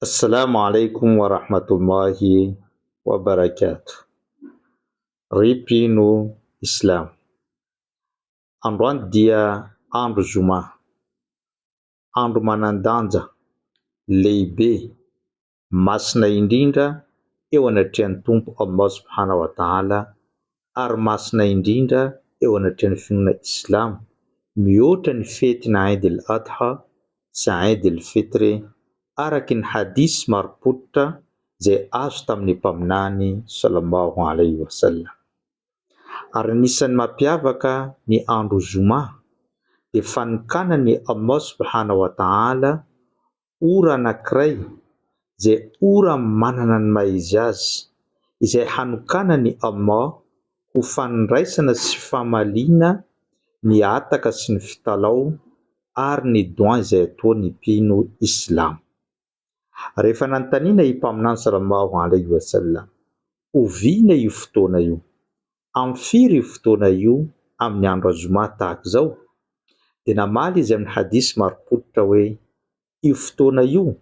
Assalamu alaikum wa rahmatullahi wa barakatuh. Ry mpino Islamo. Androany dia andro zoma. Andro manan-danja, lehibe, masina indrindra eo anatrehan'ny Tompo Allah subhanahu wa ta'ala ary masina indrindra eo anatrehan'ny finoana Islamo mihoatra ny fetin'ny Eid al-Adha sy Eid al-Fitr araka ny hadith marim-pototra izay azo tamin'ny Mpaminany sallallahu alayhi wa sallam. Ary anisan'ny mampiavaka ny andro zoma dia fanokanan'i Allah subhanahu wa ta'ala ora anankiray izay ora manana ny maha izy azy, izay hanokanan'i Allah ho fandraisana sy famaliana ny hataka sy ny fitalao ary ny doan izay ataon'ny mpino islamo. Rehefa nanontaniana i Mpaminany Salallahu alaihi wa sallam, oviana io fotoana io? Amin'ny firy io fotoana io amin'ny andro azoma tahaka izao? Dia namaly izy amin'ny hadith marim-pototra hoe, io fotoana io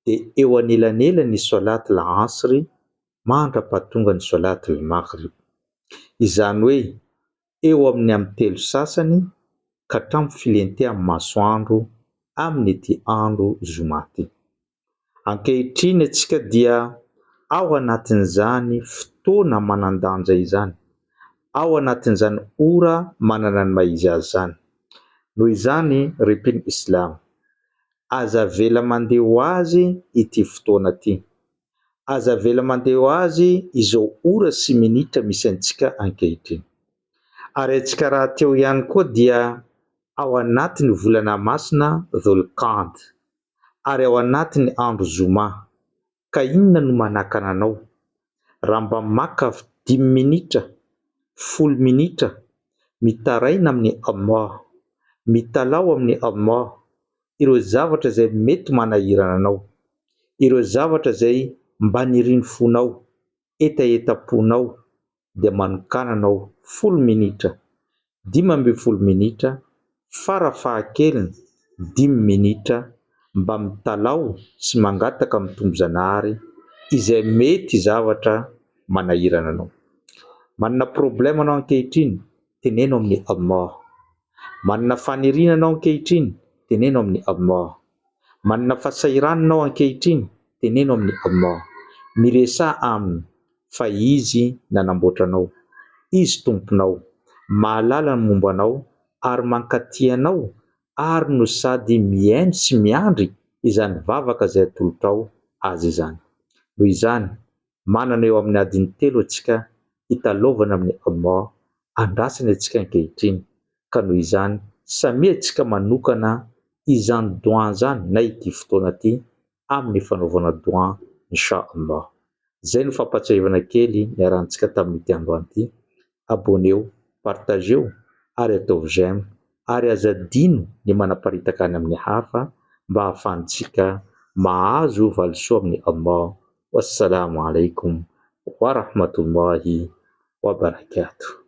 dia eo anelanelan'ny Solat al-Asr mandra-pahatonga ny Solat al-Maghrib. Izany hoe eo amin'ny amin'ny telo sasany ka hatramin'ny filentehan'ny masoandro amin'ity andro zoma ity. Ankehitriny antsika dia ao anatin'izany fotoana manan-danja izany, ao anatin'izany ora manana ny maha izy azy izany. Noho izany ry mpino Islamo, aza avela mandeha ho azy ity fotoana ity. Aza avela mandeha ho azy izao ora sy minitra misy antsika ankehitriny. Ary antsika rahateo ihany koa dia ao anatin'ny volana masina Dhul-Qa'd. Ary ao anatin'ny andro zoma. Ka inona no manakana anao? Raha mba maka dimy minitra, folo minitra, mitaraina amin'i Allah, mitalaho amin'i Allah ireo zavatra izay mety manahirana anao, ireo zavatra izay mba nirin'ny fonao, hetahetam-ponao, dia manokàna anao folo minitra, 15 minitra, fara fahakeliny dimy minitra mba mitalaho sy mangataka amin'ny Tompo Zanahary izay mety zavatra manahirana anao. Manana problème anao ankehitriny, teneno amin'i Allah. Manana faniriana anao ankehitriny, teneno amin'i Allah. Manana fahasahiranana anao ankehitriny, teneno amin'i Allah. Miresaha Aminy fa Izy nanamboatra anao. Izy Tomponao, mahalala ny momba anao ary mankatia anao ary no sady mihaino sy miandry izany vavaka izay atolotrao Azy izany. Noho izany, manana eo amin'ny adiny telo antsika hitalaovana amin'i Allah, andrasany antsika ankehitriny, ka noho izany samia antsika manokana izany doua izany na ity fotoana ity amin'ny fanaovana doua Insha Allah. Izay no fampatsiahivana kely niarahantsika tamin'ity androany ity. Abonneo, partageo ary ataovy j'aime ary aza adino ny manaparitaka any amin'ny hafa mba ahafahantsika mahazo valisoa amin'i Allah. Wassalamo alaikum wa rahmatullahi wa barakatuh.